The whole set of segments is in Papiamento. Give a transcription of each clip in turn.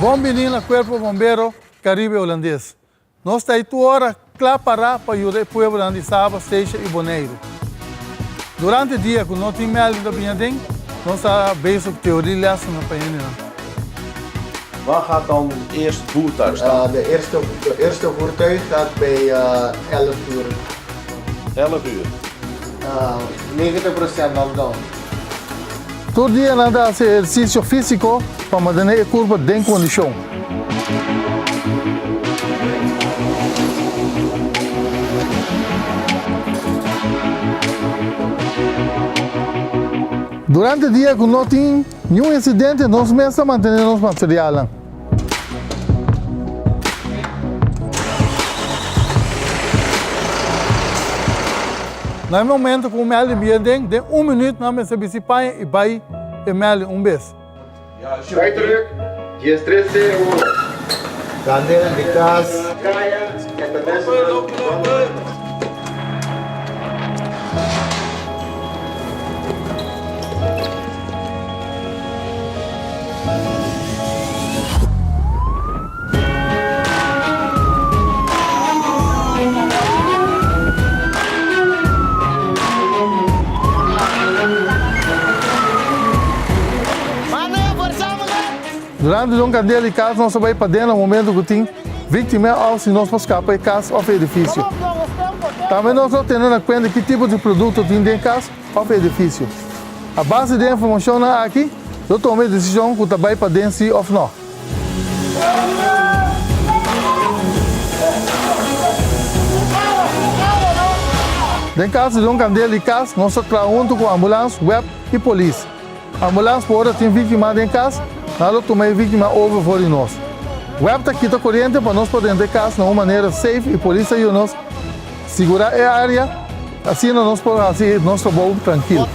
Bon bini na Cuerpo Bombero Caribe Hulandes. Nos ta ei tur ora kla pará pa yuda e pueblonan di Saba, Statia i Boneiru. Durante dia ku no tin melding ta bini aden, nos ta bezig ku teorie lèsnan pa hendenan. Waar gaat dan het eerste voertuig staan? De eerste, de eerste voertuig gaat bij 11 uur. 11 uur? 90% knockdown. Tur dia nan ta hasi ehersisio físiko pa mantené e kurpa den kondishon. Durante dia ku no tin niun insidente nos mes ta mantené nos materialnan. Na e momento ku un mèldi bia den, den un minüt nan mester bisti paña i bai e mèldi un bes. Uiterlijk, 13 uur. Kandela di kas. Durante di un kandela di kas nos ta bai paden na momento ku tin víktima òf si nos por skapa e kas òf e edifisio. Tambe nos lo tene na kuenta ki tipo di produkto tin den kas òf edifisio. A base di e informashonnan aki lo tuma e desishon ku ta bai paden si òf nò. Den kaso di un kandela di kas nos ta traha huntu ku ambulans, web i polis. Ambulans por ora tin víktima den kas, nan lo tuma e víktima over for di nos. Web ta kita koriente pa nos por drenta e kas na un manera safe i polis ta yuda nos sigurá e área. Asina nos por hasi nos trabou trankil.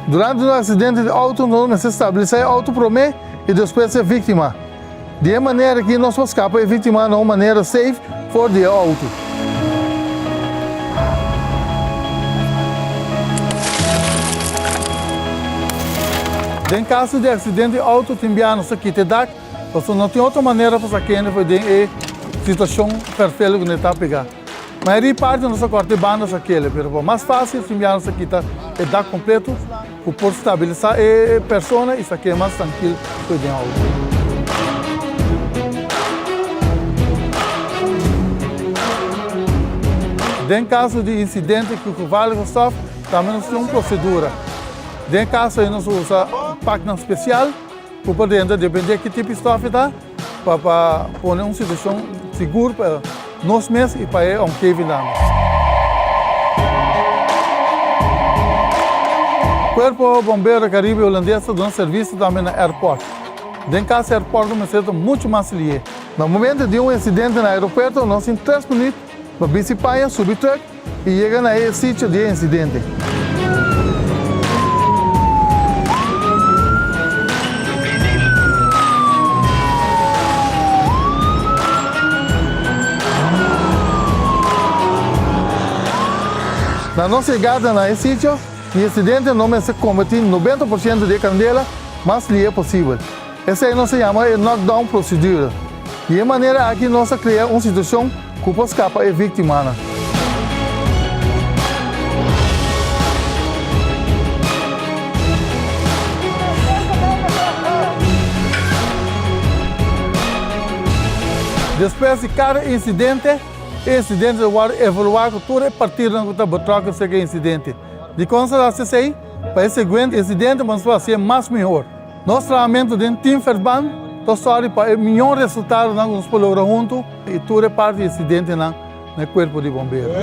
Durante un aksidente di outo nos mester stabilisá e outo promé i despues e víktima. Di e manera aki nos por skapa e víktima na un manera safe for di e outo. Den kaso di aksidente di outo tin bia nos ta kita e dak pasobra no tin otro manera pa sa kende for den e situashon perfel ku nan ta pega. Mayoria parti nos ta kòrta e banda sa kele pero pa mas fásil tin bia nos ta kita e dak kompleto. Ku por stabilisá e persona i sak'é mas trankil ku e den outo. Den kaso di insidente ku gevaarlijke stof tambe nos tin un prosedura. Den e kaso ei nos usa paknan spesial ku por drenta dependé ki tipo di stof e ta pa pa pone un situashon sigur pa nos mes i pa e omgeving tambe. Kuerpo Bombero Karibe Hulandes ta duna servisio tambe na airport. Den kas airport lo mester ta muchu mas lié. Na momento di un insidente na aeropuerto nos tin tres minuut pa bisti paña, subi truck i yega na e sitio di e insidente. Na nos yegada na e sitio di insidente no mester kombatí 90% di e kandela mas lihe posibel. Esei nos ta yama e knockdown procedure. Di e manera aki nos ta krea un situashon ku por skapa e víktimanan. Despues di kada insidente, e insidente ta wòrdu evaluá ku tur e partidonan ku ta betrokken serka e insidente. Dikon sa ta hasi esei? Pa e siguiente insidente bo nos por hasié mas mihor. Nos trahamentu den teamverband ta sòri pa e mihó resultadonan ku nos por logra huntu i tur e parti di insidentenan na e kuerpo di bombero.